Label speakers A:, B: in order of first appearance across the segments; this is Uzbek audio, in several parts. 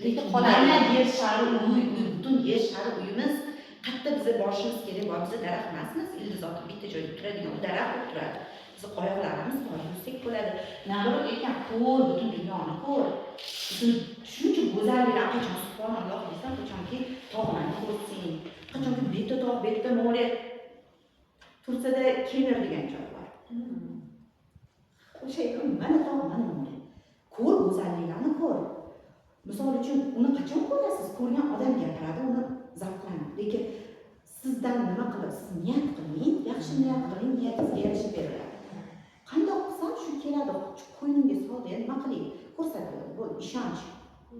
A: Lekin qoladi.
B: Mana yer shari uy, butun yer shari uyimiz. Qayerda biza borishimiz kerak bor? Biza daraxt emasmiz, ildiz otib bitta joyda turadigan. U daraxt bo'lib turadi. Bizni oyoqlarimiz bor, yursak bo'ladi. Наоборот aytgan, ko'r, butun dunyoni ko'r, butun shuncha go'zalliklar. Qachon, subhanalloh deysan, qachonki tog'larni ko'rsang, qachonki bu yerda tog', bu yerda море. Turkiyada Kemer degan joy bor. O'sha yerda mana tog', mana море. Ko'r, go'zalliklarni ko'r. Misol uchun, uni qachon ko'rasiz? Ko'rgan odam gapiradi, uni zavqlanadi. Lekin sizdan nima qilib, siz niyat qiling, yaxshi niyat qiling, niyatingizga yarasha beriladi. Qandoq qilsam shu keladi, qo'ynimga soldi, nima qilay, ko'rsatadi. Bo'ldi, ishonch,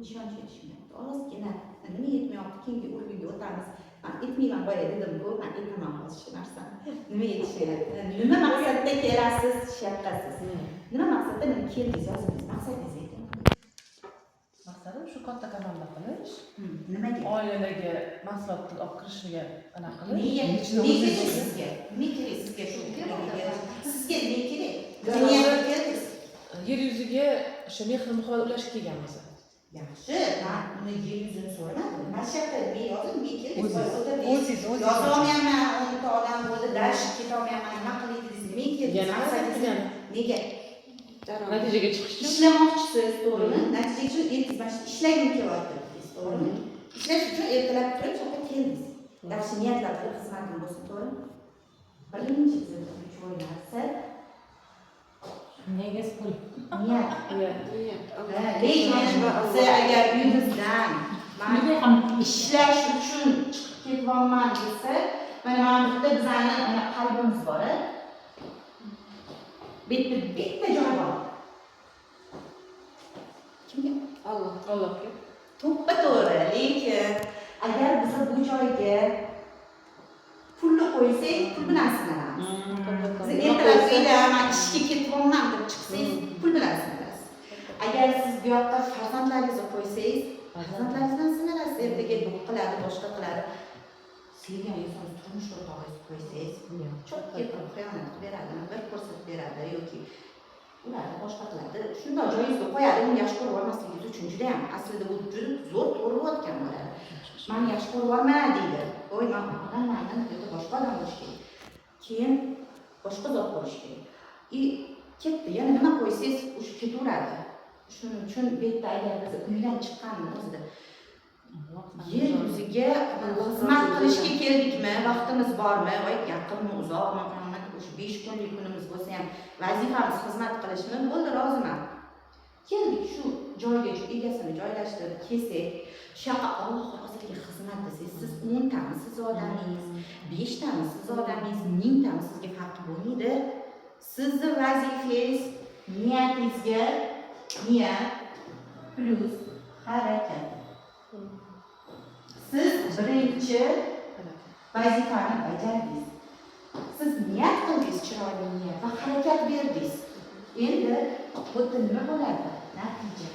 B: ishonch yetishmayapti ozgina. Nima yetmayapti? Keyingi уровень ga o'tamiz. Man aytmayman, boya dedimku, man aytaman hozir shu narsani. Nima yetishmayapti? Nima maqsadda kelasiz shu yoqqa siz? Nima maqsadda, nima keldingiz, yozib, maqsadingizni ayting.
C: Maqsadim shu katta komanda qilish,
B: Nimaga?
C: oilalarga mahsulot olib kirishiga anaqa qilish.
B: Nega?
C: Ichida
B: Ne
C: o'zingiz-
B: kerak sizga? Nima kerak sizga shu? Sizga nima kerak? Nima niyatda keldingiz?
C: Yer yuziga o'sha mehr muhabbat ulashga kelganmiz.
B: Yaxshi, man uni yer yuzini so'ramadim. Mana shu yoqda men yozib, nima kerak?
D: O'zingiz.
B: O'tirdingiz.
D: O'zingiz.
B: Yozolmayapman, 10 ta odam bo'ldi, дальше ketolmayapman, nima qilay dedingiz, nima keldingiz?
C: Yana
B: Maqsadingiz
C: yana
B: nega?
C: Natijaga chiqish uchun.
B: Ishlamoqchisiz, to'g'rimi? Natija uchun ertangiz mana shu ishlagim kelyapti dedingiz, to'g'rimi? Ishlash uchun ertalab turib shu yoqqa keldingiz. Yaxshi niyatlar qilib, xizmatim bo'lsin, to'g'rimi? Birinchi bizada ключевой narsa
D: Nega pul?
B: Niyat.
C: Niyat.
B: Ha, lekin biz agar uyimizdan man
D: ham
B: ishlash uchun chiqib ketyapman desa, mana bu yerda bizani mana qalbimiz bor, a? Bu yerda bitta joy bor. Kimga?
A: Alloh.
C: Allohga.
B: To'ppa to'g'ri, lekin agar biza bu joyga pulni qo'ysak, pul bilan sinalamiz. Siz ertalab uydan man ishga ketyapman deb chiqsangiz, pul bilan sinalasiz. Agar siz bu yoqqa farzandlaringizni qo'ysangiz, farzandlaringizdan sinalasiz. Ertaga bu qiladi, boshqa qiladi. Sevgan inson, turmush o'rtog'ingizni qo'ysangiz, cho'kka qilib xiyonat qilib beradimi, bir ko'rsatib beradi yoki ularni boshqa qiladi, shundoq joyingizga qo'yadi. Uni yaxshi ko'rib olmasligingiz uchun judayam, aslida u juda zo'r ko'rayotgan bo'ladi. Mani yaxshi ko'rib yuborma deydi. Voy, man odamman, bu yerda boshqa odam bo'lishi kerak, keyin boshqa zot bo'lishi kerak. И ketdi. Yana nima qo'ysangiz, o'sha ketaveradi. Shuning uchun bu yerda agar biz uydan chiqqanni o'zida yer yuziga xizmat qilishga keldikmi, vaqtimiz bormi, voy, yaqinmi, uzoqmi, qiyomat, o'sha 5 kunlik kunimiz bo'lsa ham, vazifamiz xizmat qilishmi, bo'ldi, roziman. Keldik shu joyga, egasini joylashtirib kelsak, shu yoqqa Alloh roziligi xizmat desangiz, siz 10 tamisiz odamingiz, beshtamisiz odamingiz, 1000 tami, sizga farqi bo'lmaydi. Sizni vazifangiz niyatingizga niyat plyus harakat. Siz birinchi vazifani bajardingiz. Siz niyat qildingiz, chiroyli niyat va harakat berdingiz. Endi bu yerda nima bo'ladi? Natija.